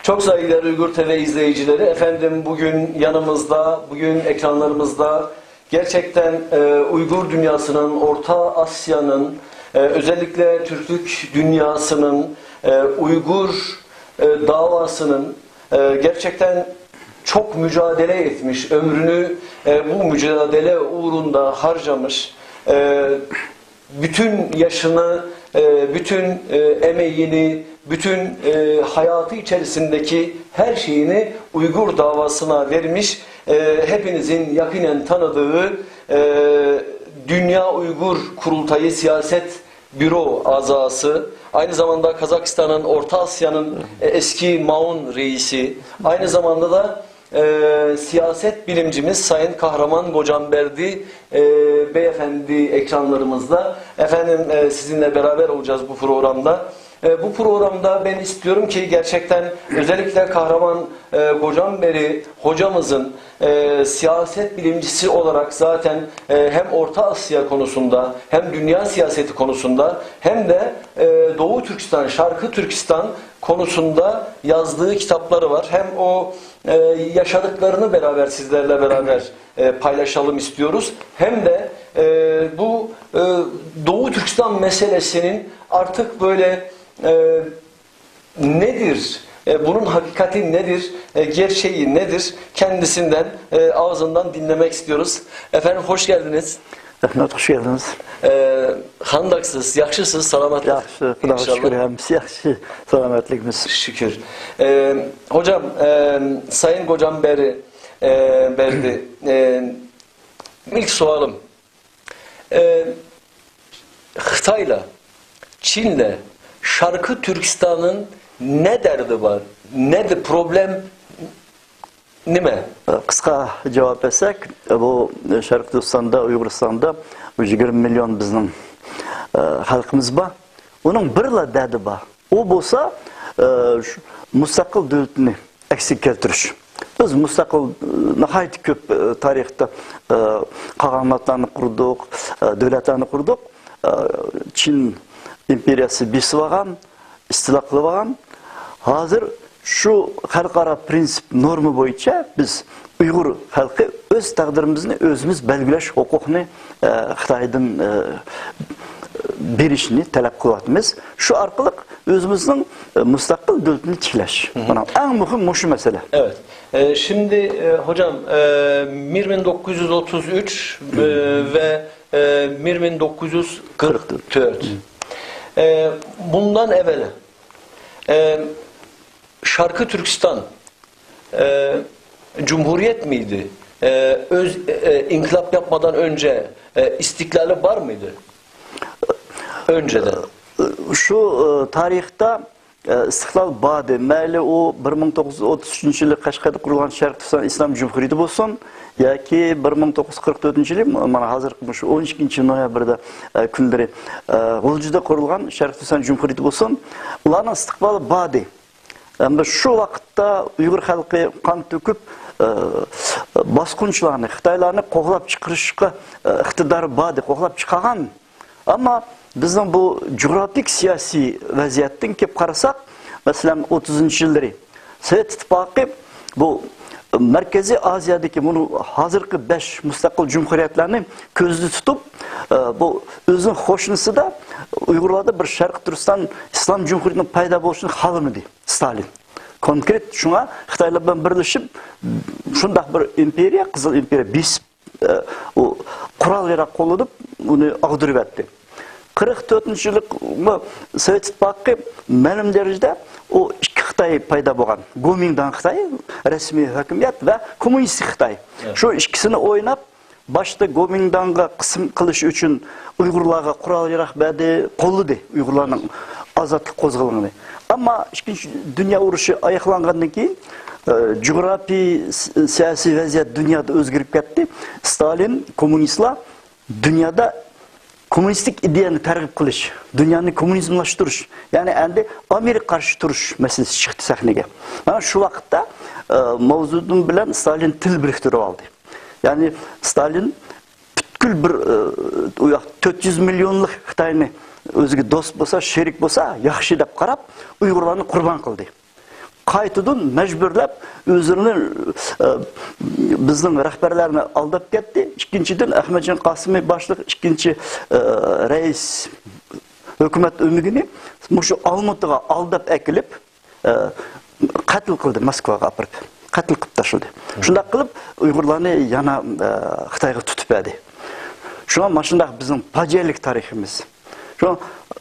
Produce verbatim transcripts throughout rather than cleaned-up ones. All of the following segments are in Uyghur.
Çok saygıdeğer Uygur T V izleyicileri, efendim, bugün yanımızda, bugün ekranlarımızda gerçekten e, Uygur dünyasının, Orta Asya'nın, e, özellikle Türklük dünyasının, e, Uygur e, davasının e, gerçekten çok mücadele etmiş, ömrünü e, bu mücadele uğrunda harcamış, e, bütün yaşını, e, bütün e, emeğini, bütün e, hayatı içerisindeki her şeyini Uygur davasına vermiş, e, hepinizin yakinen tanıdığı e, Dünya Uygur Kurultayı Siyaset Büro azası, aynı zamanda Kazakistan'ın, Orta Asya'nın e, eski MAO'nun reisi, aynı zamanda da e, siyaset bilimcimiz Sayın Kahraman Gocanberdi e, beyefendi ekranlarımızda. Efendim, e, sizinle beraber olacağız bu programda. E, bu programda ben istiyorum ki gerçekten özellikle Kahraman e, Gocanberdi hocamızın e, siyaset bilimcisi olarak zaten e, hem Orta Asya konusunda hem dünya siyaseti konusunda hem de e, Doğu Türkistan, Şarkı Türkistan konusunda yazdığı kitapları var. Hem o e, yaşadıklarını beraber sizlerle beraber e, paylaşalım istiyoruz. Hem de e, bu e, Doğu Türkistan meselesinin artık böyle e, nedir, e, bunun hakikati nedir, e, gerçeği nedir, kendisinden, e, ağzından dinlemek istiyoruz. Efendim, hoş geldiniz. Rahmet, hoş geldiniz. E, Qandaksız, yaxşısız, salamatlık. Yaxşı, Xudoga shukr, hammasi yaxshi, salomatligimiz. Shukr. E, hocam, e, Sayın Gocanberdi, e, Berdi, e, ilk sualım. E, Xitayla, Çinle, Şarkı Türkistan'ın ne derdi var, nedir problem, nima? Qisqa javob bersak, bu Sharqiy Turkistonda, Uyg'uristonda yigirma million bizning, e, xalqimiz bor. Uning birla dardi bor. U bo'lsa, e, shu mustaqil davlatni aksiga keltirish. Biz mustaqil, e, nihoyatda ko'p, e, tarixda, e, qog'onotlarni qurdik, e, davlatlarni qurdik. E, Chin imperiyasi besib olgan, istilo qilib olgan. Hozir shu xalqaro prinsip, norma bo'yicha biz Uyg'ur xalqi o'z taqdirimizni o'zimiz belgilash huquqini, e, Xitoydan, e, berishni talab qilyapmiz. Shu orqali o'zimizning, e, mustaqil davlatini tiklash. Hı hı. Mana, eng muhim mushu masala. Evet. E, şimdi, e, hocam, e, bir bin dokuz yüz otuz üç, e, ve, e, bir bin dokuz yüz kırk dört. Hı. E, bundan evvel, e, Şarkı Türkistan e, cumhuriyet miydi? E, öz, e, inkılap yapmadan önce, e, istiklali var mıydı? Önceden. Shu, e, tarixda, e, istiqlol bor edi. Mayli u bir ming to'qqiz yuz o'ttiz uchinchi yili Qashqarda qurilgan Sharq Turkiston Islom Jumhuriyati bo'lsin yoki bir ming to'qqiz yuz qirq to'rtinchi yili, mana, hozirgi shu o'n ikkinchi noyabrda, e, kunlari, e, G'uljida qurilgan Sharq Turkiston Jumhuriyati bo'lsin, ularning istiqboli bor edi. Hamda shu vaqtda Uyg'ur xalqi qon to'kib, e, bosqinchilarni, xitoylarni qo'g'lab chiqarishga, e, iqtidori bor edi, qo'g'lab chiqargan. Ammo bizning bu jo'grafik siyosiy vaziyatdan kelib qarasak, masalan, o'ttizinchi yillari Sovet Ittifoqi bu Markaziy Oziyodagi buni hozirgi besh mustaqil jumhuriyatlarni ko'zda tutib, e, bu o'zining qo'shnisida Uyg'urlarda bir Sharqiy Turkiston Islom Jumhuriyatining paydo bo'lishini xohlamadi. Stalin. Konkret shunga Xitoylar bilan birlashib, shundoq bir imperiya, Qizil imperiya besib, e, u qurol yarog' qo'llanib, uni og'dirib yubordi. Qirq to'rtinchi yili Sovet Ittifoqi ma'lum darajada u ikki Xitoy paydo bo'lgan. Kuomintang Xitoy, rasmiy hokimiyat, va kommunistik Xitoy. Evet. Shu ikkisini o'ynab, boshda Kuomintangga qism qilish uchun uyg'urlarga qurol yarog' berdi, qo'lladi uyg'urlarning ozodlik qo'zg'olonini. Ammo Ikkinchi dunyo urushi oyoqlangandan keyin, e, jo'grafiy, si-, siyosiy vaziyat dunyoda o'zgarib ketdi. Stalin, kommunistlar dunyoda kommunistik ideyani targ'ib qilish, dunyoni kommunizmlashtirish, ya'ni endi ommaviy qarshi turish masalasi chiqdi sahnaga. Mana shu vaqtda, e, Mao Zedong bilan Stalin til biriktirib oldi. Ya'ni Stalin butkul bir, e, u yoq to'rt yuz millionlik Xitoyni o'ziga do'st bo'lsa, sherik bo'lsa, yaxshi deb qarab, uyg'urlarni qurbon qildi. قايتىدىن مەجبۇرلاپ ئۆزلىرىنى، ئە، بىزنىڭ رەھبەرلەرنى ئالداپ كەتتى. ئىككىنچىدىن، ئەخمەتجان قاسىمى باشلىق ئىككىنچى، ئە، رەئىس، ھۆكۈمەت ئۆمىكىنى مۇشۇ ئالمۇتىغا ئالداپ ئەكېلىپ، ئە، قەتل قىلدى، موسكۋاغا ئاپىرىپ، قەتل قىلىپ تاشلىدى. شۇنداق قىلىپ، ئۇيغۇرلارنى يەنە، ئە، خىتايغا تۇتۇپ بەردى. شۇڭا مانا شۇنداق بىزنىڭ پاجىئەلىك تارىخىمىز. شۇڭا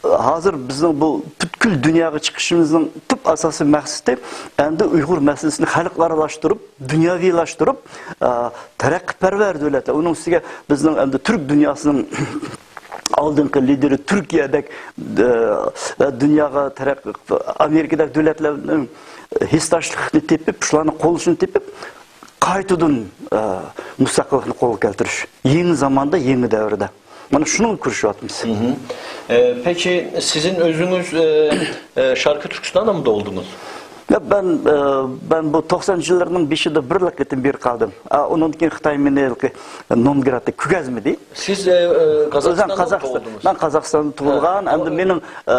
ھازىر بىزنىڭ بۇ پۈتكۈل دۇنياغا چىقىشىمىزنىڭ تۈپ ئاساسىي مەقسىتى ئەمدى ئۇيغۇر مەسىلىسىنى خەلقئارالاشتۇرۇپ، دۇنياۋىلاشتۇرۇپ، ئە، تەرەققىيپەرۋەر دۆلەتلەر، ئۇنىڭ ئۈستىگە بىزنىڭ ئەمدى تۈرك دۇنياسىنىڭ ئالدىنقى لىدېرى تۈركىيەدەك، ئە، ۋە دۇنياغا تەرەققىي، ئامېرىكىدەك دۆلەتلەرنىڭ ھېسداشلىقنى تېپىپ، شۇلارنىڭ قوللىشىنى تېپىپ، قايتىدىن، ئە، مۇستەقىللىقنى قولغا كەلتۈرۈش. يېڭى زاماندا، يېڭى دەۋردە. مانا شۇنىڭغا كۈرىشىۋاتىمىز. Hı hı. E, peki sizin özünüz e, e, Şarkı Türkistan'da mı doğdunuz? Ya ben, e, ben bu toqsanınchı yıllarının beşinde bir qitim bir kaldım. A, onun için Xitay beni Nomgrad'da kügezmedi. Siz e, e, Kazakistan'da mı doğdunuz? Ben Kazakistan'da doğulgan. Hem de benim, e,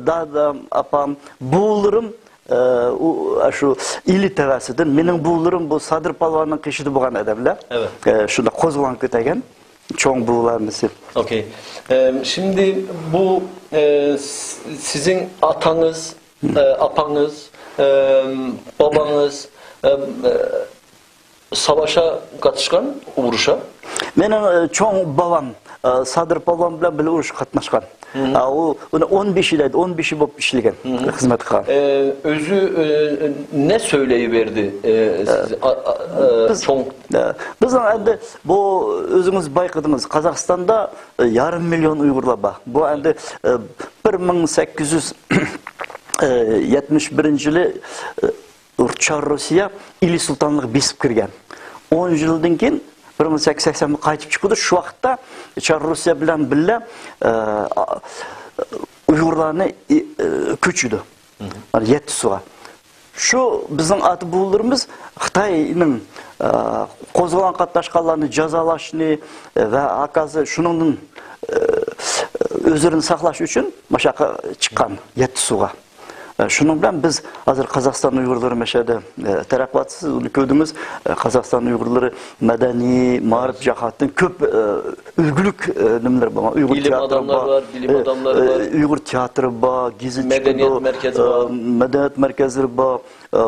dadam, apam, buğularım, e, u, şu ili tevasıdır. Benim buğularım bu Sadır Palvan'ın kişidi boğan adamlar. Evet. E, şunda Kozlan Kütegen. Çoğun buğularımız. Okey. E, şimdi bu e, s- sizin atanız, e, apanız, e, babanız e, e, savaşa katışkan, vuruşa. Mening, e, cho'ng bobom, e, Sadir polvon bilan birga urushga qatnashgan. A, u uni o'n beshi edi, o'n beshi bo'lib ishlagan, xizmat qilgan. E, özü e, ne söyleyiverdi e, siz, a, a, e, Biz, cho'ng e, bizning endi bu o'zingiz bayqadingiz, Qozog'istonda, e, yarim million uyg'urlar bor. Bu endi, e, bir ming sakkiz yuz yetmish birinchi yili, e, Chor Rossiya Ili sultonligiga besib kirgan. O'n yildan keyin bir ming sakkiz yuz sakson qaytib chiqdi. Shu vaqtda Chor Rossiya bilan birga, e, a, uyg'urlarni, e, e, ko'chirdi. Mana Yetti suvga. Shu bizning ota-bobolarimiz Xitoyning, e, qo'zg'olon qatnashganlarini jazolashni, e, va hokazo shuningdan, e, o'zlarini saqlash uchun mana shu yoqqa chiqqan Yetti suvga. E, shuning bilan biz hozir Qozog'iston uyg'urlari mashada, e, taraqqiyotisiz, uni ko'rdingiz. E, Qozog'iston uyg'urlari madaniy, ma'rif jihatdan ko'p, e, ulgulik, e, nimalar bor. Uyg'ur Bilim teatri adamları bor. Var, bilim E, adamları e, var. Uyg'ur teatri bor, gazet Madaniyat chiqadi, markazi e, bor. Madaniyat markazlari bor. E,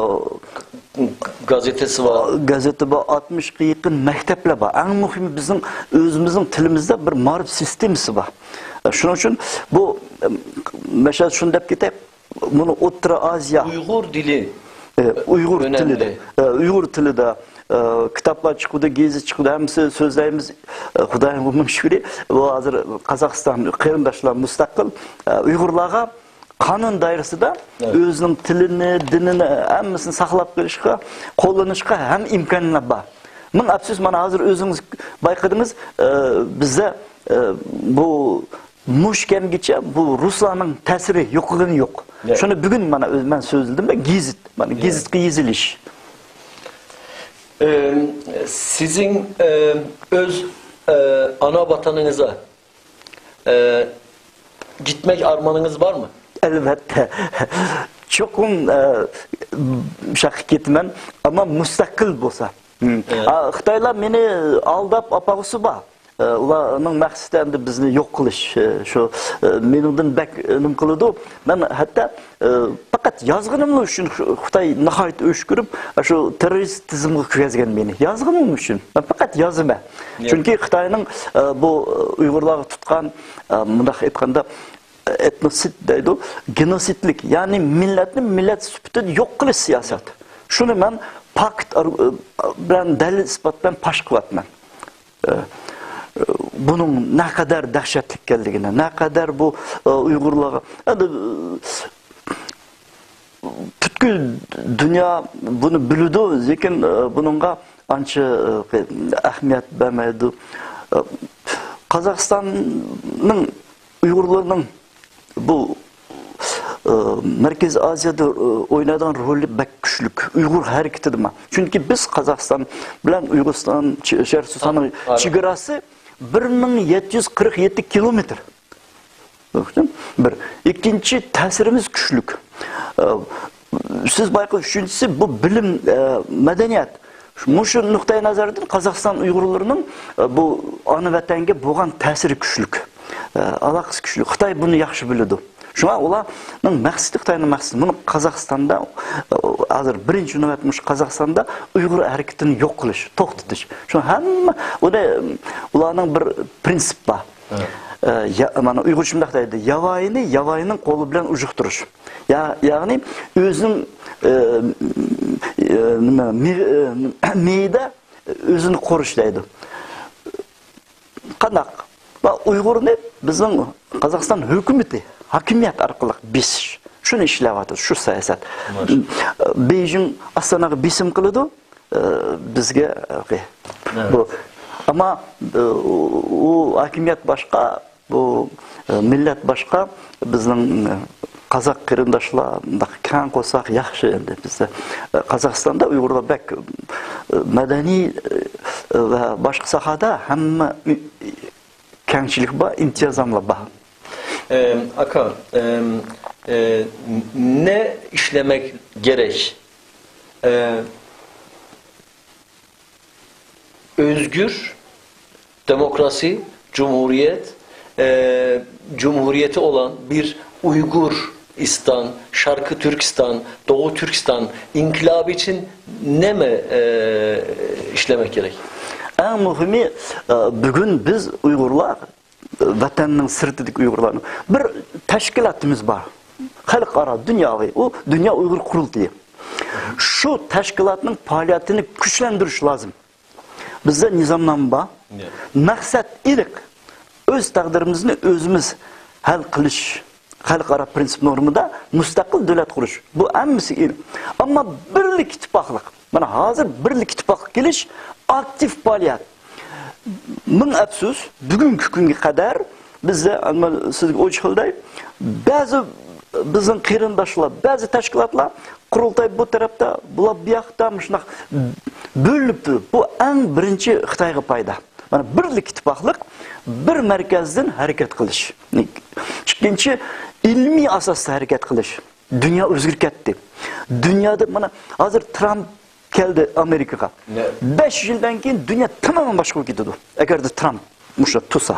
Gazetesi var. Gazeti bor, oltmishga yaqin maktablar bor. Eng muhimi, bizning o'zimizning tilimizda bir ma'rif sistemasi bor. E, shuning uchun bu, e, masalan, shuni deb ketay, buni O'rta Osiyo Uyg'ur dili E, Uyg'ur önemli. Tilida, e, Uyg'ur tilida, e, kitoblar chiqdi, gazet chiqdi, hammasi so'zlaymiz. E, Xudoyimga ming shukri, bu hozir Qozog'iston qarindoshlar mustaqil, e, uyg'urlarga qonun doirasida Evet. o'zining tilini, dinini, hammasini saqlab qolishga, qo'llanishga ham imkoniyatlar bor. Ming afsus, mana hozir o'zingiz bayqadingiz, e, bizda, e, bu Mush kamgacha bu ruslarning ta'siri yo'qligini yo'q. Ya. Shuni bugun mana o'z-, men so'zladim-da, gazet. Mana Ya. Gazetga yozilish. Ee, sizin e, öz e, ana vatanınıza e, gitmek armanınız var mı? Albatta. Cho'qim, e, shu yoqqa ketaman, ammo mustaqil bo'lsa. Hmm. Evet. A, Xitoylar meni aldab, opa-, usi bor. ئە، ئۇلارنىڭ مەقسىتى ئەمدى بىزنى يوق قىلىش، ئە، شۇ، ئە، مېنىڭدىن بەك، ئە، نېمە قىلىدۇ. مەن ھەتتا، ئە، پەقەت يازغىنىملا ئۈچۈن خۇ-، خىتاي ناھايىتى ئۆچ كۆرۈپ، ئە، شۇ تېررورىست تىزىمغا كىرگۈزگەن مېنى. يازغىنىم ئۈچۈن. مەن پەقەت يازىمەن. ياق. چۈنكى خىتاينىڭ، ئە، بۇ، ئە، ئۇيغۇرلارغا تۇتقان، ئە، مۇنداق ئېيتقاندا، ئېتنوسىد دەيدۇ، گېنوسىدلىك، يەنى مىللەتنى مىللەت سۈپىتىدە يوق قىلىش سىياسەت. شۇنى مەن پاكىت ئار-، بىلەن، دەلىل-ئىسپات بىلەن پاش قىلىۋاتىمەن. ئە، بۇنىڭ نەقەدەر دەھشەتلىك ئىكەنلىكىنى، نەقەدەر بۇ، ئە، ئۇيغۇرلارغا، ئەمدى، ئە، پۈتكۈل دۇنيا بۇنى بىلىدۇ، لېكىن، ئە، بۇنىڭغا ئانچە، ئە، ئەھمىيەت بەرمەيدۇ. ئە، قازاقىستاننىڭ ئۇيغۇرلىرىنىڭ بۇ، ئە، مەركىزىي ئازىيادا، ئە، ئوينايدىغان رولى بەك كۈچلۈك. ئۇيغۇر ھەرىكىتىدىمۇ. چۈنكى بىز قازاقىستان بىلەن ئۇيغۇرىستان، چە-، شەرقىي تۈركىستاننىڭ ئارا. چېگراسى بىر مىڭ يەتتە يۈز قىرىق يەتتە كىلومېتىر. بىر. ئىككىنچى، تەسىرىمىز كۈچلۈك. ئە، سىز بايقاش، ئۈچىنچىسى، بۇ بىلىم، ئە، مەدەنىيەت. مۇشۇ نۇقتەي نەزەردىن قازاقىستان ئۇيغۇرلىرىنىڭ، ئە، بۇ ئانا ۋەتەنگە بولغان تەسىرى كۈچلۈك، ئە، ئالاقىسى كۈچلۈك. خىتاي بۇنى ياخشى بىلىدۇ. شۇڭا ئۇلارنىڭ مەقسىتى، خىتاينىڭ مەقسىتى، بۇنى قازاقىستاندا، ئە، ھازىر بىرىنچى نۆۋەت مۇشۇ قازاقىستاندا ئۇيغۇر ھەرىكىتىنى يوق قىلىش، توختىتىش. شۇ ھەممە ئۇنى، ئۇلارنىڭ بىر پرىنسىپ بار. ئە، يا-، مانا ئۇيغۇرچە مۇنداق دەيدۇ، ياۋايىنى ياۋايىنىڭ قولى بىلەن ئۇژۇقتۇرۇش. يا-، يەنى ئۆزىنىڭ، ئە، ئە، نېمە، مېيى-، ئە، مېيىدە ئۆزىنى قورۇش دەيدۇ. قانداق؟ ۋە ئۇيغۇرنى بىزنىڭ قازاقىستان ھۆكۈمىتى، ھاكىمىيەت ئارقىلىق بېسىش. شۇنى ئىشلەۋاتىدۇ، شۇ سىياسەت. ماشاللا. بېيجىڭ ئاستاناغا بېسىم قىلىدۇ، ئە، بىزگە، ئە، بۇ، ئەمما، ئە، ئۇ، ئۇ ھاكىمىيەت باشقا، بۇ، ئە، مىللەت باشقا. بىزنىڭ، ئە، قازاق قېرىنداشلار مۇنداق كەڭ قورساق ياخشى ئەمدى. بىزدە، ئە، قازاقىستاندا ئۇيغۇرلار بەك، ئە، مەدەنىي، ئە، ۋە باشقا ساھەدە ھەممە ئۈ-، كەڭچىلىك بار، ئىمتىيازلار بار. Em, Aka, em, e, ne işlemek gerek? E, özgür, demokrasi, cumhuriyet, e, cumhuriyeti olan bir Uyguristan, Şarkı Türkistan, Doğu Türkistan inkılabı için ne mi, e, işlemek gerek? ئەڭ مۇھىمى، ئە، بۈگۈن بىز ئۇيغۇرلار ۋەتەننىڭ سىرتىدىكى ئۇيغۇرلارنىڭ بىر تەشكىلاتىمىز بار. خەلقئارا، دۇنياۋى، ئۇ دۇنيا ئۇيغۇر قۇرۇلتىيى. شۇ تەشكىلاتنىڭ پائالىيىتىنى كۈچلەندۈرۈش لازىم. بىزدە نىزامنامە بار. يە. مەقسەت ئېنىق. ئۆز تەقدىرىمىزنى ئۆزىمىز ھەل قىلىش. خەلقئارا پرىنسىپ نورمىدا مۇستەقىل دۆلەت قۇرۇش. بۇ ھەممىسى ئېنىق. ئەمما بىرلىك ئىتتىپاقلىق. مانا ھازىر بىرلىك ئىتتىپاقلىق كېلىش، ئاكتىپ پائالىيەت. مىڭ ئەپسۇس، بۈگۈنكى كۈنگە قەدەر بىزدە، ئەمما سىزگە ئوچۇق دەي، بەزى بىزنىڭ قېرىنداشلار، بەزى تەشكىلاتلار، قۇرۇلتاي بۇ تەرەپتە، بۇلار بۇ ياقتا، مۇشۇنداق بۆلۈنۈپ تۇرۇپ، بۇ ئەڭ بىرىنچى خىتايغا پايدا. مانا بىرلىك، ئىتتىپاقلىق، بىر مەركەزدىن ھەرىكەت قىلىش. ئىككىنچى، ئىلمىي ئاساستا ھەرىكەت قىلىش. دۇنيا ئۆزگىرىپ كەتتى. دۇنيادا مانا ھازىر ترامپ كەلدى ئامېرىكىغا. نە؟ بەش يىلدىن كېيىن دۇنيا تامامەن باشقا بولۇپ كېتىدۇ. ئەگەردە ترامپ مۇشۇ تۇرسا.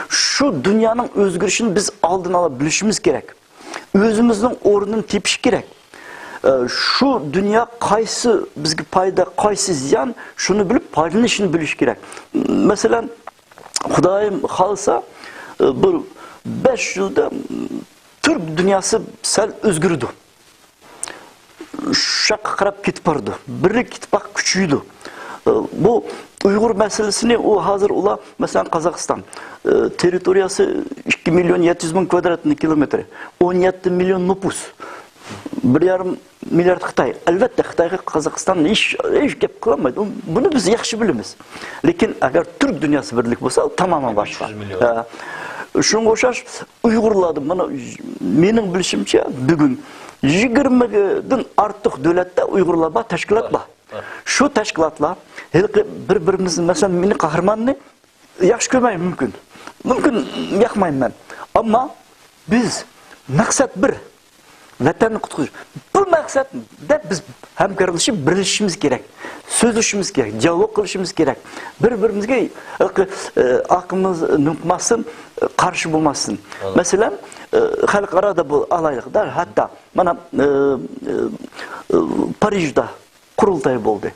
شۇ دۇنيانىڭ ئۆزگىرىشىنى بىز ئالدىنى ئالا بىلىشىمىز كېرەك. ئۆزىمىزنىڭ ئورنىنى تېپىش كېرەك. ئە، شۇ دۇنيا قايسى بىزگە پايدا، قايسى زىيان، شۇنى بىلىپ پايدىلىنىشنى بىلىش كېرەك. مەسىلەن، خۇدايىم خالىسا، ئە، بىر بەش يىلدا تۈرك دۇنياسى سەل ئۆزگىرىدۇ. شۇ ياققا قاراپ كېتىپ بارىدۇ. بىرلىك ئىتتىپاق كۈچىيىدۇ. ئە، بۇ ئۇيغۇر مەسىلىسىنى ئۇ ھازىر ئۇلار، مەسىلەن، قازاقىستان، ئە، تېررىتورىيەسى ئىككى مىليون يەتتە يۈز مىڭ كىلومېتىر، ئون يەتتە مىليون نوپۇس، بىر يېرىم مىليارد خىتاي. ئەلۋەتتە، خىتايغا قازاقىستان ھېچ، ھېچ گەپ قىلالمايدۇ. بۇنى بىز ياخشى بىلىمىز. لېكىن ئەگەر تۈرك دۇنياسى بىرلىك بولسا، تامامەن باشقا. ئۈچ يۈز مىليون. ھە. شۇنىڭغا ئوخشاش ئۇيغۇرلاردا، مانا، مېنىڭ بىلىشىمچە، بۈگۈن يىگىرمىدىن ئارتۇق دۆلەتتە ئۇيغۇرلار بار، تەشكىلات بار. شۇ تەشكىلاتلار ھېلىقى بىر-بىرىمىزنى، مەسىلەن، مىللىي قەھرىماننى ياخشى كۆرمەي مۇمكىن. مۇمكىن ياقمايمەن مەن. ئەمما بىز مەقسەت بىر. ۋەتەننى قۇتقۇزۇش. بۇ مەقسەتتە بىز ھەمكارلىشىپ بىرلىشىشىمىز كېرەك. سۆزلىشىشىمىز كېرەك. دىيالوگ قىلىشىمىز كېرەك. بىر-بىرىمىزگە، ئە، ئاقىمىز نۇقماستىن، قارشى بولماستىن. مەسىلەن، ئە، خەلقئارادا بۇ ئالايلىق. ھەتتا مانا، ئە، ئە، پارىژدا قۇرۇلتاي بولدى.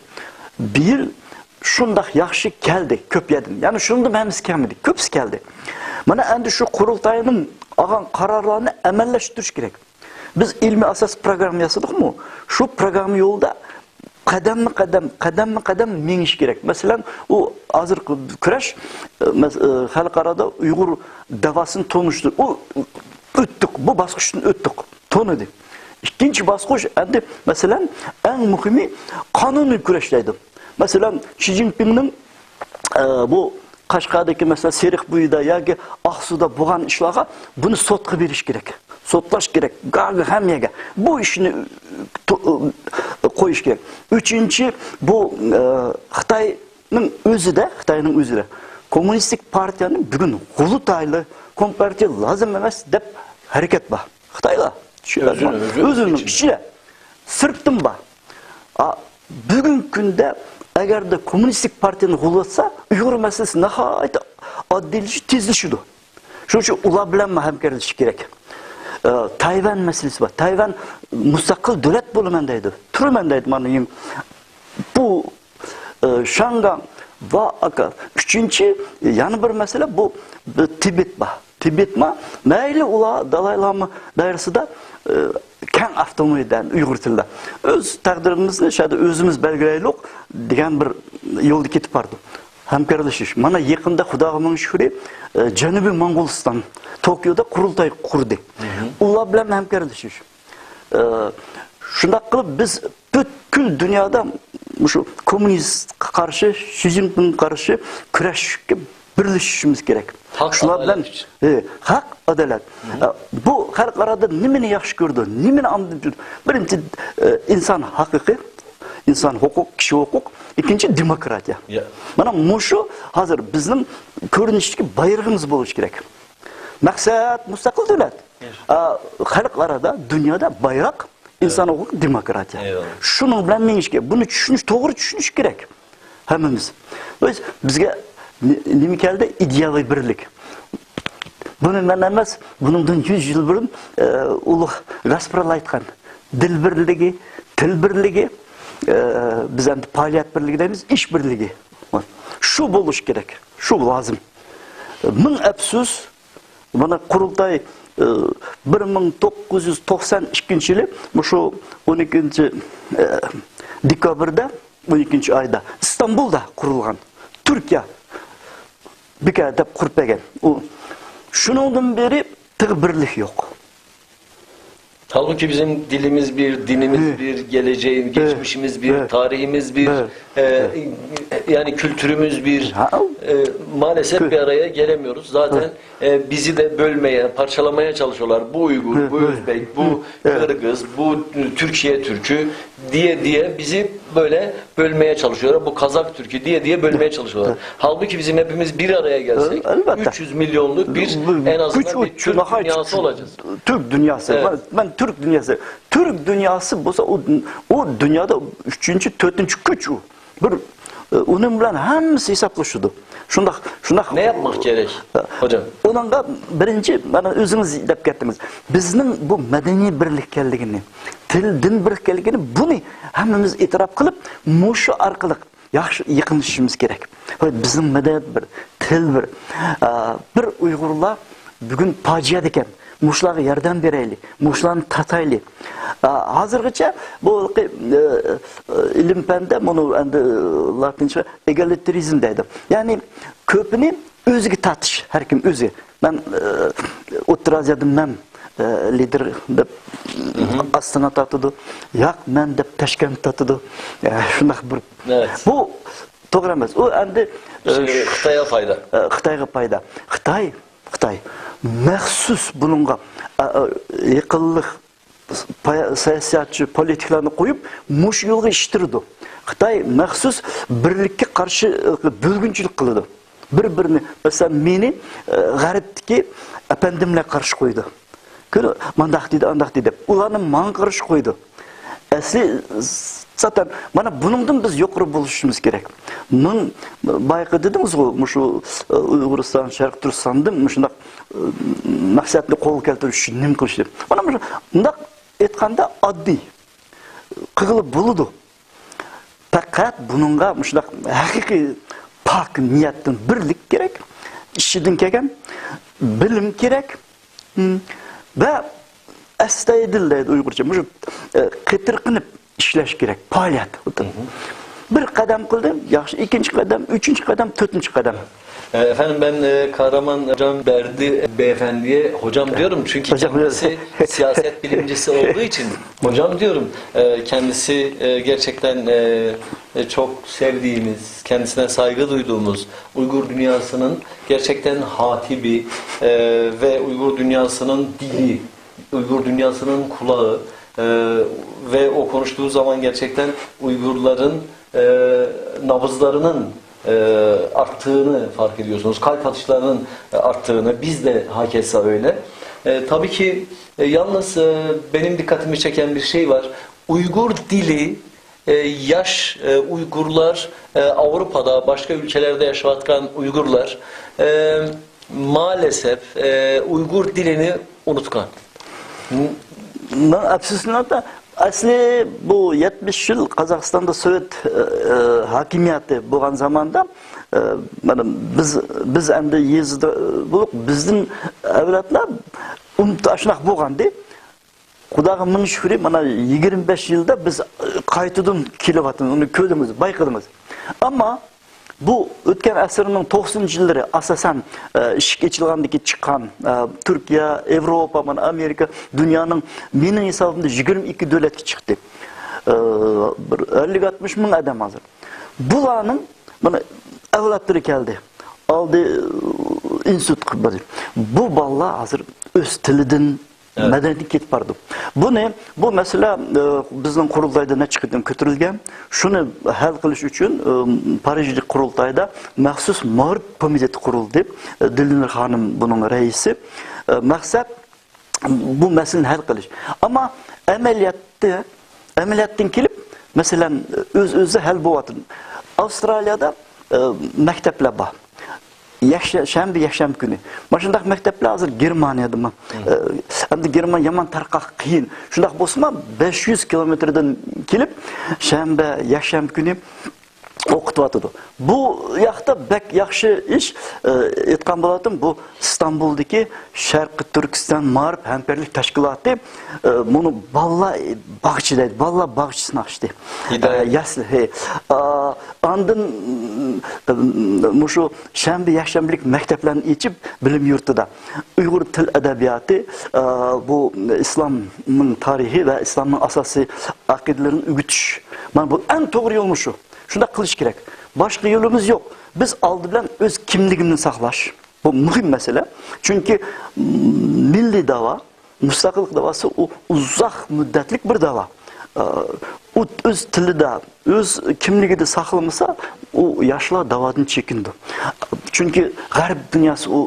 بۇ يىل شۇنداق ياخشى كەلدى، كۆپ يەردىن. يەنى شۇندىن ھەممىسى كەلمىدى، كۆپىسى كەلدى. مانا ئەمدى شۇ قۇرۇلتاينىڭ ئالغان قارارلارنى ئەمەللەشتۈرۈش كېرەك. بىز ئىلمىي ئاساس پروگرامما ياسىدۇقمۇ؟ شۇ پروگرامما يولىدا قەدەممۇ قەدەم، قەدەممۇ قەدەم مېڭىش كېرەك. مەسىلەن، ئۇ ھازىرقى كۈرەش، ئە، مەس-، ئە، خەلقئارادا ئۇيغۇر دەۋاسىنى تونۇشتۇر-، ئۇ ئۆتتۇق، بۇ باسقۇچتىن ئۆتتۇق. تونۇدى. ئىككىنچى باسقۇچ ئەمدى، مەسىلەن، ئەڭ مۇھىمى قانۇنىي كۈرەش دەيدۇ. مەسىلەن، شى جىنپىڭنىڭ، ئە، بۇ قەشقەردىكى، مەسىلەن، سېرىق بويىدا ياكى ئاقسۇدا بولغان ئىشلارغا بۇنى سوتقا بېرىش كېرەك. سوتلاش كېرەك. گاگا ھەممە يەرگە. بۇ ئىشنى تو-، قويۇش كېرەك. ئۈچىنچى، بۇ، ئە، خىتاينىڭ ئۆزىدە، خىتاينىڭ ئۆزىدە كوممۇنىستىك پارتىيەنى بۈگۈن قۇرۇلتايلى، كومپارتىيە لازىم ئەمەس دەپ ھەرىكەت بار. خىتايلار. شۇ ئۆزىنىڭ، ئۆزىنىڭ ئۆزىنىڭ ئىچىدە. ئىچىدە. سىرتتىن بار. ئا، بۈگۈنكى كۈندە ئەگەردە كوممۇنىستىك پارتىيەنى غۇلىۋەتسە، ئۇيغۇر مەسىلىسى ناھايىتى ئاددىيلىشىپ، تېزلىشىدۇ. شۇنىڭ ئۈچۈن ئۇلار بىلەن ھەمكارلىشىش كېرەك. ئە، تايۋان مەسىلىسى بار. تايۋان مۇستەقىل دۆلەت بولىمەن دەيدۇ. تۇرىمەن دەيدۇ. مانا، بۇ، ئە، شياڭگاڭ ۋە ئاكا. ئۈچىنچى، يەنە بىر مەسىلە، بۇ، بۇ تىبېت بار. تىبېتما، مەيلى ئۇلار دالاي لاما دائىرىسىدە، ئە، كەڭ ئاپتونومىيە دەن ئۇيغۇر تىلىدا. ئۆز تەقدىرىمىزنى شەدە ئۆزىمىز بەلگىلەيلۇق دېگەن بىر يولدا كېتىپ بارىدۇ. ھەمكارلىشىش. مانا يېقىندا خۇداغا مىڭ شۈكرى، ئە، جەنۇبىي موڭغۇلىستان، توكيودا قۇرۇلتاي قۇردى. ئۇلار بىلەن ھەمكارلىشىش. ئە، شۇنداق قىلىپ بىز پۈتكۈل دۇنيادا مۇشۇ كوممۇنىستقا قارشى، شى جىنپىڭغا قارشى كۈرەشكە بىرلىشىشىمىز كېرەك. ھەق، شۇلار بىلەن، ئادالەت ئۈچۈن. ئە، ھەق، ئادالەت. ئە، بۇ خەلقئارادا نېمىنى ياخشى كۆرىدۇ، نېمىنى ئاندىن، بىرىنچى، ئە، ئىنسان ھەققى، ئىنسان ھوقۇق، كىشى ھوقۇق، ئىككىنچى دېموكراتىيە. يا. مانا مۇشۇ ھازىر بىزنىڭ كۆرۈنۈشتىكى بايرىقىمىز بولۇشى كېرەك. مەقسەت مۇستەقىل دۆلەت. يا. ئە، خەلقئارادا، دۇنيادا بايراق ئىنسان ھوقۇقى، دېموكراتىيە. ئەيۋاللا. شۇنىڭ بىلەن مېڭىش كېرەك. بۇنى چۈشىنىش، توغرا چۈشىنىش كېرەك ھەممىمىز. بىز، بىزگە نې-، نېمە كەلدى؟ ئىدىيەۋى بىرلىك. بۇنى مەن ئەمەس، بۇنىڭدىن يۈز يىل بۇرۇن، ئە، ئۇلۇغ گاسپرال ئېيتقان. دىل بىرلىكى، تىل بىرلىكى، ئە، بىز ئەمدى پائالىيەت بىرلىكى دەيمىز، ئىش بىرلىكى. شۇ بولۇش كېرەك، شۇ لازىم. مىڭ ئەپسۇس، مانا قۇرۇلتاي، ئى، بىر مىڭ توققۇز يۈز توقسان ئىككىنچى يىلى مۇشۇ ئون ئىككىنچى، ئى، دېكابىردا، ئون ئىككىنچى ئايدا ئىستانبۇلدا قۇرۇلغان. تۈركىيە بىكار دەپ قۇرۇپ بەرگەن. ئۇ، شۇنىڭدىن بېرى تېخى بىرلىك يوق. Halbuki bizim dilimiz bir, dinimiz bir, geleceği, geçmişimiz bir, tarihimiz bir, e, yani kültürümüz bir. E, maalesef bir araya gelemiyoruz. Zaten e, bizi de bölmeye, parçalamaya çalışıyorlar. Bu Uygur, bu Özbek, bu Kırgız, bu Türkiye Türkü diye diye bizi böyle bölmeye çalışıyorlar. Bu Kazak Türkü diye diye bölmeye çalışıyorlar. Halbuki bizim hepimiz bir araya gelsek, üç yüz milyonluk bir, en azından bir Türk dünyası olacağız. Türk dünyası. Evet. Ben, ben Türk dünyası. Türk dünyası bu, o, o dünyada üçüncü, dördüncü güç o. Bir, e, onun bilen hepsi hesaplaşıyordu. Şundak, şundak. Ne yapmak gerek, hocam? Onunla birinci, bana özünüz dep gettiniz. Bizning bu madaniy birlikkanligini, til, din birlikkanligini, buni hammamiz e'tirof qilib, mushu orqali yaxshi yaqinlashishimiz kerak. Voy, bizning madaniyat bir, til bir. A, bir Uyg'urlar bugun fojiada ekan. Mushularga yordam beraylik, mushularni tataylik. A, hozirgacha bu, e, e, ilm-panda buni endi, e, latincha egalitarizm deydi. Ya'ni ko'pini o'ziga tatish, har kim o'zi. Men, e, O'rta Oziyodagi men, e, lider deb Astana tortadi, yo'q, men deb Tashkent tortadi. E, shundoq bir. Evet. Bu to'g'ri emas. U endi, e, Xitoyga foyda. E, Xitoyga foyda. Xitoy, Xitoy maxsus buningga, e, e, yaqinlik paya-, siyosatchi, politiklarni qo'yib, mush yo'lga ishtirdi. Xitoy maxsus birlikka qarshi, e, bo'lgunchilik qiladi. Bir-birini, masalan, meni, e, g'arbdagi apandimlar qarshi qo'ydi. Ko'r, mandaq deydi, andaq deydi deb. Ularni manga qarshi qo'ydi. Asli, zaten, mana buningdan biz yuqori bo'lishimiz kerak. Ming, boyagi dedingiz-ku, mushu, e, Uyg'uriston, Sharq Turkistonda mushundoq, e, maqsadni qo'lga keltirish uchun nima qilish deb. Mana mushu, mundoq aytganda oddiy. Qilib bo'ladi. Faqat buningga mushundoq haqiqiy pok niyatdan birlik kerak, ichidan kelgan bilim kerak, hmm, va astoydil deydi uyg'urcha, mushu, e, qattiq qilib ishlash kerak, faoliyat. Bir qadam qildim, yaxshi, ikkinchi qadam, uchinchi qadam, to'rtinchi qadam. E, efendim, ben, e, Kahraman Hocam Berdi Beyefendi'ye hocam diyorum çünkü kendisi siyaset bilimcisi olduğu için hocam diyorum. E, kendisi, e, gerçekten, e, e, çok sevdiğimiz, kendisine saygı duyduğumuz Uygur dünyasının gerçekten hatibi, e, ve Uygur dünyasının dili, Uygur dünyasının kulağı, e, ve o konuştuğu zaman gerçekten Uygurların, e, nabızlarının, e, arttığını fark ediyorsunuz. Kalp atışlarının, e, arttığını, biz de hakeza öyle. E, tabii ki, e, yalnız, e, benim dikkatimi çeken bir şey var. Uygur dili, e, yaş, e, Uygurlar, e, Avrupa'da, başka ülkelerde yaşayotgan Uygurlar, e, maalesef, e, Uygur dilini unutkan. مەن ئەپسۇسلىنىۋاتىمەن. ئەسلى بۇ يەتمىش يىل قازاقىستاندا سوۋېت ئى، ئى، ھاكىمىيىتى بولغان زاماندا، ئى، مانا بىز، بىز ئەمدى يېزىدا، ئى، بولۇپ، بىزدىن ئەۋلادلار ئۇنت-، ئاشۇنداق بولغانىدى. خۇداغا مىڭ شۈكرى، مانا يىگىرمە بەش يىلدا بىز، ئى، قايتىدىن كېلىۋاتىمىز، ئۇنى كۆردىڭىز، بايقىدىڭىز. ئەمما بۇ ئۆتكەن ئەسىرنىڭ توقسىنىنچى يىللىرى، ئاساسەن، ئى، ئىشىك ئېچىلغاندىكى چىققان، ئى، تۈركىيە، ئاۋروپا، مانا ئامېرىكا، دۇنيانىڭ مېنىڭ ھېسابىمدا يىگىرمە ئىككى دۆلەتكە چىقتى. ئى، بىر ئەللىك ئاتمىش مىڭ ئادەم ھازىر. بۇلارنىڭ مانا ئەۋلادلىرى كەلدى. ئالدى، ئى، ئىنستىتۇتقا باردى. بۇ بالىلار ھازىر ئۆز تىلىدىن، مەدەنىيىتىدىن كېتىپ بارىدۇ. بۇنى، بۇ مەسىلە، ئى، بىزنىڭ قۇرۇلتايدا نەچچە قېتىم كۆتۈرۈلگەن. شۇنى ھەل قىلىش ئۈچۈن، ئى، پارىژدىكى قۇرۇلتايدا مەخسۇس مائارىپ كومىتېتى قۇرۇلدى. ئى، دىلنۇر خانىم بۇنىڭ رەئىسى. ئى، مەقسەت بۇ مەسىلىنى ھەل قىلىش. ئەمما ئەمەلىيەتتە، ئەمەلىيەتتىن كېلىپ، مەسىلەن، ئۆز-ئۆزى ھەل بولۇۋاتىدۇ. ئاۋسترالىيەدە، ئى، مەكتەپلەر بار. يەكشە-، شەنبە، يەكشەنبە كۈنى. مانا شۇنداق مەكتەپلەر ھازىر گېرمانىيەدىمۇ. ئى، ئەمدى گېرمانىيە يامان تارقاق، قىيىن. شۇنداق بولسىمۇ، بەش يۈز كىلومېتىردىن كېلىپ، شەنبە، يەكشەنبە كۈنى ئوقۇتۇۋاتىدۇ. بۇ ياقتا بەك ياخشى ئىش، ئى، ئېيتقان بولاتتىم، بۇ ئىستانبۇلدىكى شەرقىي تۈركىستان مائارىپ ھەمكارلىق تەشكىلاتى، ئى، بۇنى بالىلار باغچە دەيدۇ، بالىلار باغچىسىنى ئاچتى. ھىدايەت. ئى، يەسلى، ھە. ئا، ئاندىن، ئى، مۇشۇ شەنبە، يەكشەنبىلىك مەكتەپلەرنى ئېچىپ، بىلىم يۇرتىدا ئۇيغۇر تىل ئەدەبىياتى، ئى، بۇ ئىسلامنىڭ تارىخى ۋە ئىسلامنىڭ ئاساسىي ئەقىدىلىرىنى ئۆگىتىش. مانا بۇ ئەڭ توغرا يولمۇ شۇ. شۇنداق قىلىش كېرەك. باشقا يولىمىز يوق. بىز ئالدى بىلەن ئۆز كىملىكىمىزنى ساقلاش. بۇ مۇھىم مەسىلە. چۈنكى مىللىي داۋا، مۇستەقىللىق داۋاسى ئۇ ئۇزاق مۇددەتلىك بىر داۋا. ئۇ ئۆز تىلىدا، ئۆز كىملىكىدە ساقلىمىسا، ئۇ ياشلار داۋادىن چېكىنىدۇ. چۈنكى غەرب دۇنياسى ئۇ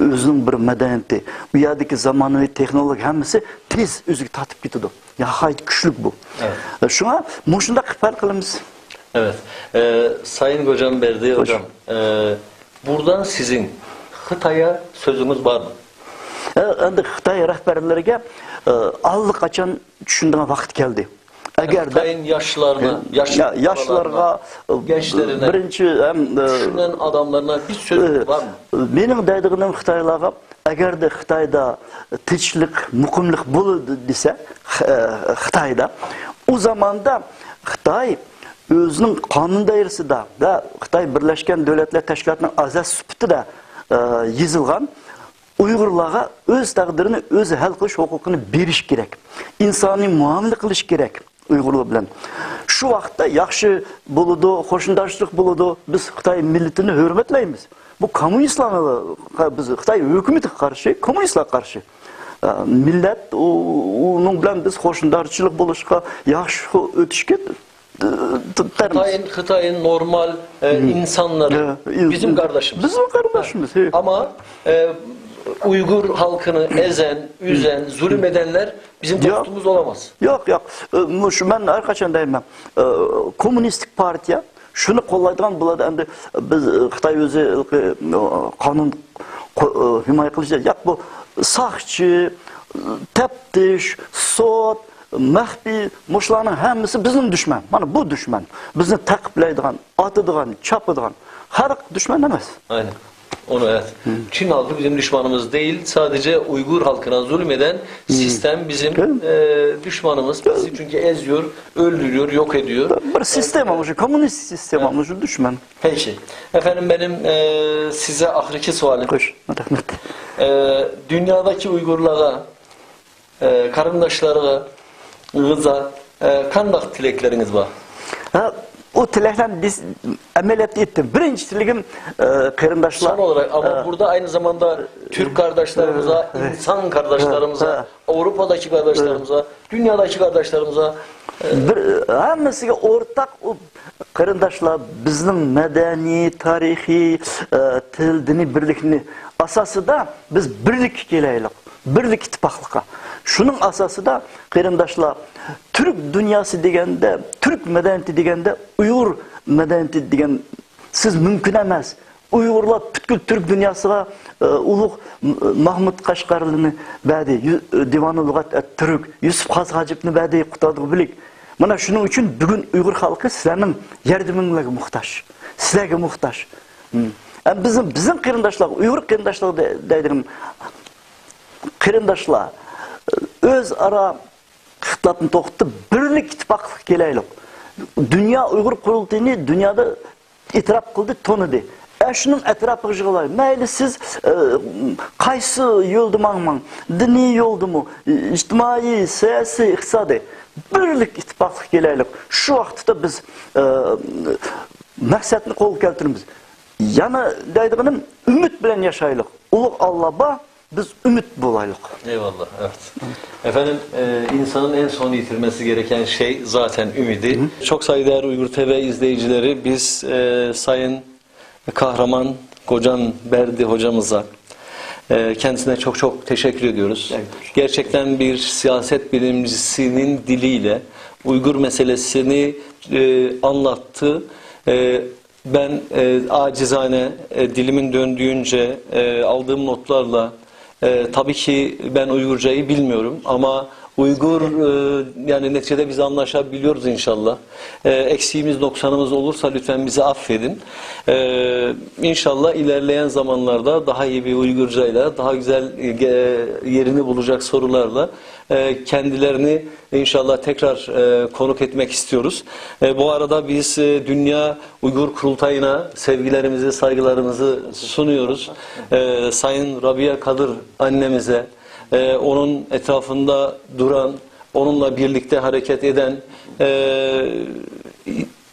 ئۆزىنىڭ بىر مەدەنىيىتى، ئۇ يەردىكى زامانىۋى تېخنولوگىيە ھەممىسى تېز ئۆزىگە تارتىپ كېتىدۇ. ناھايىتى كۈچلۈك بۇ. شۇڭا مۇشۇنداق قىلىپ ھەل قىلىمىز. Evet. Ee, Sayın Gocam Berdi hocam, ee, buradan sizin Xitay'a sözünüz var mı? ئەمدى خىتاي رەھبەرلىرىگە ئاللىقاچان چۈشىنىدىغان ۋاقىت كەلدى. ئەگەردە Xitayın yaşlarına, yaş ياشلارغا، gençlerine بىرىنچى ھەم düşünen adamlarına bir sözünüz var mı? مېنىڭ دەيدىغىنىم خىتايلارغا، ئەگەردە خىتايدا تىنچلىق، مۇقىملىق بولىدۇ دېسە، خىتايدا، ئۇ زاماندا خىتاي ئۆزىنىڭ قانۇن دائىرىسىدە ۋە خىتاي بىرلەشكەن دۆلەتلەر تەشكىلاتىنىڭ ئەزاسى سۈپىتىدە يېزىلغان ئۇيغۇرلارغا ئۆز تەقدىرىنى ئۆزى ھەل قىلىش ھوقۇقىنى بېرىش كېرەك. ئىنسانىي مۇئامىلە قىلىش كېرەك ئۇيغۇرلار بىلەن. شۇ ۋاقىتتا ياخشى بولىدۇ، قوشنىدارچىلىق بولىدۇ. بىز خىتاي مىللىتىنى ھۆرمەتلەيمىز. بۇ كوممۇنىستلارغا، بىز خىتاي ھۆكۈمىتىگە قارشى، كوممۇنىستلارغا قارشى. ئە، مىللەت ئۇ-، ئۇنىڭ بىلەن بىز قوشنىدارچىلىق بولۇشقا، ياخشى ئۆتۈشكە، ئە، تەرمىز. Xitayın, Xitayın normal e, insanları Ee, bizim kardeşimiz. Bizim kardeşimiz, evet. Ama e, Uygur halkını ezen, üzen, zulüm edenler bizim dostumuz olamaz. ياق، ياق. ئى، مۇشۇ مەن ھەر قاچان دەيمەن، ئى، كوممۇنىستىك پارتىيە شۇنى قوللايدىغان بولىدۇ. ئەمدى بىز، ئى، خىتاي ئۆزى، ئى، قانۇن قو-، ئى، ھىمايە قىلىش، ياق، بۇ ساقچى، تەپتىش، سوت، مەخپىي، مۇشۇلارنىڭ ھەممىسى بىزنىڭ دۈشمەن. مانا بۇ دۈشمەن. بىزنى تەقىبلەيدىغان، ئاتىدىغان، چاپىدىغان خەلق دۈشمەن ئەمەس. Aynen. Onu evet. Çin halkı bizim düşmanımız değil, sadece Uygur halkına zulmeden sistem bizim e, düşmanımız. Bizi çünkü eziyor, öldürüyor, yok ediyor. بىر سىستېما، مۇشۇ كوممۇنىست سىستېما، مۇشۇ دۈشمەن. Peki. Efendim benim e, size ahırki sualim. خوش، رەھمەت. E, dünyadaki Uygurlara، e, قېرىنداشلارغا، ئىزا، e, قانداق تىلەكلىرىڭىز بار؟ ھە، ئۇ تىلەكلەرنى بىز ئەمەلىيەتتە ئېيتتىم. بىرىنچى تىلىكىم، ئە، قېرىنداشلار. Son olarak ama burada aynı zamanda Türk kardeşlerimize, insan kardeşlerimize, Avrupa'daki kardeşlerimize, dünyadaki kardeşlerimize بىر، ھەممىسىگە ئورتاق ئۇ قېرىنداشلار، بىزنىڭ مەدەنىي، تارىخىي، ئە، تىل، دىنىي بىرلىكنى ئاساسىدا بىز بىرلىككە كېلەيلۇق. بىرلىك ئىتتىپاقلىققا. شۇنىڭ ئاساسىدا، قېرىنداشلار، تۈرك دۇنياسى دېگەندە، تۈرك مەدەنىيىتى دېگەندە، ئۇيغۇر مەدەنىيىتى دېگەن سىز مۇمكىن ئەمەس. ئۇيغۇرلار پۈتكۈل تۈرك دۇنياسىغا، ئە، ئۇلۇغ ماھمۇد قەشقەرلىنى بەردى، يۈ-، دىۋانۇ لۇغەت ئەت تۈرك، يۈسۈپ خاس ھاجىپنى بەردى، قۇتادغۇ بىلىك. مانا شۇنىڭ ئۈچۈن بۈگۈن ئۇيغۇر خەلقى سىلەرنىڭ ياردىمىڭلارغا موھتاج، سىلەرگە موھتاج. ھىم. ئەم بىزنىڭ، بىزنىڭ قېرىنداشلار، ئۇيغۇر قېرىنداشلار دە-، دەيدىغىنىم، قېرىنداشلار، ئۆزئارا ئىختىلاپنى توختىتىپ، بىرلىك، ئىتتىپاقلىق كېلەيلۇق. دۇنيا ئۇيغۇر قۇرۇلتىيىنى دۇنيادا ئېتىراپ قىلدى، تونۇدى. ئە، شۇنىڭ ئەتراپىغا يىغىلاي. مەيلى سىز، ئە، قايسى يولدا ماڭماڭ، دىنىي يولدىمۇ، ئىجتىمائىي، سىياسىي، ئىقتىسادىي، بىرلىك، ئىتتىپاقلىق كېلەيلۇق. شۇ ۋاقىتتا بىز، ئە، مەقسەتنى قولغا كەلتۈرىمىز. يەنە دەيدىغىنىم، ئۈمىد بىلەن ياشايلۇق. ئۇلۇغ ئاللا بار، بىز ئۈمىد بولايلۇق. Eyvallah, evet. Efendim, e, insanın en son yitirmesi gereken şey zaten ümidi. Çok saygıdeğer Uygur T V izleyicileri, biz, e, Sayın Kahraman Kocan Berdi hocamıza, e, kendisine çok çok teşekkür ediyoruz. Evet. Gerçekten bir siyaset bilimcisinin diliyle Uygur meselesini, e, anlattı. E, Ben, e, acizane, e, dilimin döndüğünce, e, aldığım notlarla, e, tabii ki ben Uygurcayı bilmiyorum ama Uygur, e, yani neticede biz anlaşabiliyoruz inşallah. E, eksiğimiz, noksanımız olursa lütfen bizi affedin. E, inşallah ilerleyen zamanlarda daha iyi bir Uygurcayla, daha güzel, e, ge-, yerini bulacak sorularla, e, kendilerini inşallah tekrar, e, konuk etmek istiyoruz. E, bu arada biz, e, Dünya Uygur Kurultayı'na sevgilerimizi, saygılarımızı sunuyoruz. E, Sayın Rabia Kadır annemize, e, onun etrafında duran, onunla birlikte hareket eden, e,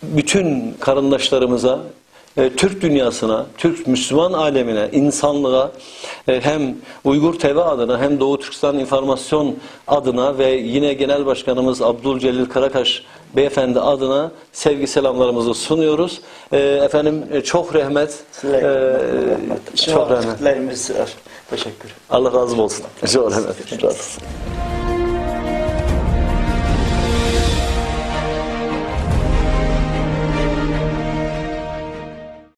bütün karındaşlarımıza, e, Türk dünyasına, Türk Müslüman alemine, insanlığa, e, hem Uygur T V adına hem Doğu Türkistan İnformasyon adına ve yine Genel Başkanımız Abdülcelil Karakaş beyefendi adına sevgi selamlarımızı sunuyoruz. E, efendim, e, çok rahmet. Sizlerge e, rahmet. Çok rahmet. Sizlerge rahmet. Teşekkür. Allah razı olsun. Çok rahmet. Razı olsun.